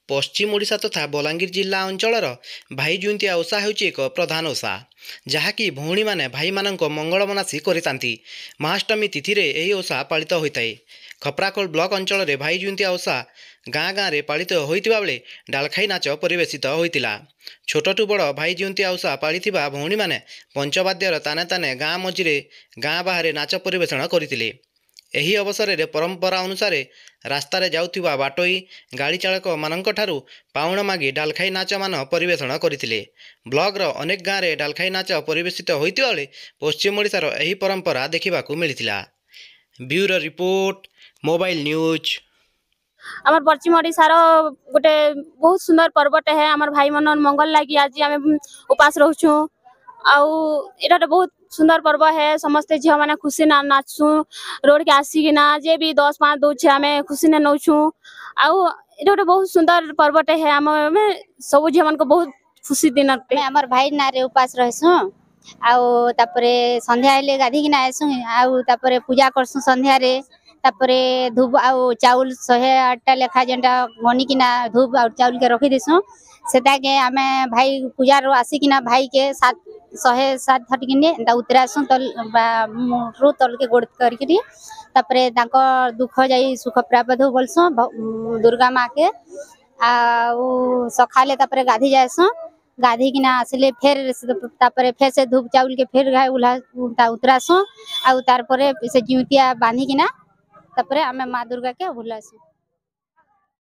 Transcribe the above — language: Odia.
ପଶ୍ଚିମ ଓଡ଼ିଶା ତଥା ବଲାଙ୍ଗୀର ଜିଲ୍ଲା ଅଞ୍ଚଳର ଭାଇ ଜୁଇନ୍ତିଆ ଓଷା ହେଉଛି ଏକ ପ୍ରଧାନ ଓଷା, ଯାହାକି ଭଉଣୀମାନେ ଭାଇମାନଙ୍କ ମଙ୍ଗଳ ମନାସି କରିଥାନ୍ତି। ମହାଷ୍ଟମୀ ତିଥିରେ ଏହି ଓଷା ପାଳିତ ହୋଇଥାଏ। ଖପ୍ରାଖୋଲ ବ୍ଲକ ଅଞ୍ଚଳରେ ଭାଇ ଜୁଇନ୍ତିଆ ଓଷା ଗାଁ ଗାଁରେ ପାଳିତ ହୋଇଥିବା ବେଳେ ଡାଲଖାଇ ନାଚ ପରିବେଷିତ ହୋଇଥିଲା। ଛୋଟଠୁ ବଡ଼ ଭାଇ ଜୁଇନ୍ତିଆ ଓଷା ପାଳିଥିବା ଭଉଣୀମାନେ ପଞ୍ଚବାଦ୍ୟର ତାନେ ତାନେ ଗାଁ ମଝିରେ ଗାଁ ବାହାରେ ନାଚ ପରିବେଷଣ କରିଥିଲେ। ଏହି ଅବସରରେ ପରମ୍ପରା ଅନୁସାରେ ରାସ୍ତାରେ ଯାଉଥିବା ବାଟୋଇ, ଗାଡ଼ି ଚାଳକମାନଙ୍କଠାରୁ ପାଉଣା ମାଗି ଡାଲଖାଇ ନାଚମାନ ପରିବେଷଣ କରିଥିଲେ। ବ୍ଲକର ଅନେକ ଗାଁରେ ଡାଲଖାଇ ନାଚ ପରିବେଷିତ ହୋଇଥିବା ବେଳେ ପଶ୍ଚିମ ଓଡ଼ିଶାର ଏହି ପରମ୍ପରା ଦେଖିବାକୁ ମିଳିଥିଲା। Bureau report, mobile news. ଆମର ପଶ୍ଚିମ ଓଡ଼ିଶାର ଗୋଟେ ବହୁତ ସୁନ୍ଦର ପର୍ବଟେ ହେ। ଆମର ଭାଇମାନର ମଙ୍ଗଳ ଲାଗି ଆଜି ଆମେ ଉପାସ ରହୁଛୁଁ। ଆଉ ଏଇଟା ଗୋଟେ ବହୁତ ସୁନ୍ଦର ପର୍ବ ହେ। ସମସ୍ତେ ଝିଅମାନେ ଖୁସି ନା ନାଚସୁଁ। ରୋଡକେ ଆସିକିନା ଯେ ବି 10 5 ଦଉଛେ, ଆମେ ଖୁସିନେ ନଉଛୁଁ। ଆଉ ଏଇଟା ଗୋଟେ ବହୁତ ସୁନ୍ଦର ପର୍ବଟେ ହେ। ଆମେ ସବୁ ଝିଅମାନଙ୍କୁ ବହୁତ ଖୁସି ଦିନ। ଆମେ ଆମର ଭାଇ ନାଁରେ ଉପାସ ରହିସୁଁ, ଆଉ ତାପରେ ସନ୍ଧ୍ୟା ହେଲେ ଗାଧିକିନା ଆଏସୁଁ, ଆଉ ତାପରେ ପୂଜା କରସୁଁ ସନ୍ଧ୍ୟାରେ। ତାପରେ ଧୂପ ଆଉ ଚାଉଲ 108ଟା ଲେଖା ଯେନ୍ଟା ଗନିକିନା ଧୂପ ଆଉ ଚାଉଲକେ ରଖିଦେସୁଁ। ସେଟାକେ ଆମେ ଭାଇ ପୂଜାରୁ ଆସିକିନା ଭାଇକେ 707 ଥରକିନି ଏନ୍ତା ଉତରାସୁଁ, ତଲ ବା ରୁ ତଲକେ ଗୋଡ଼ କରିକିରି। ତାପରେ ତାଙ୍କ ଦୁଃଖ ଯାଇ ସୁଖ ପ୍ରାପ୍ତ ହଉ ବୋଲସୁଁ ଦୁର୍ଗା ମାକେ। ଆଉ ସକାଲେ ତାପରେ ଗାଧି ଯାଏସୁଁ। ଗାଧିକିନା ଆସିଲେ ଫେର୍ ତାପରେ ଫେର୍ ସେ ଧୂପ ଚାଉଲକେ ଫେର୍ ଘାଏ ଉହ୍ଲା ଉତରାସୁଁ, ଆଉ ତାରପରେ ସେ ଜିଉଁତିଆ ବାନ୍ଧିକିନା ତାପରେ ଆମେ ମା ଦୁର୍ଗାକେ ଭୁଲାସୁଁ।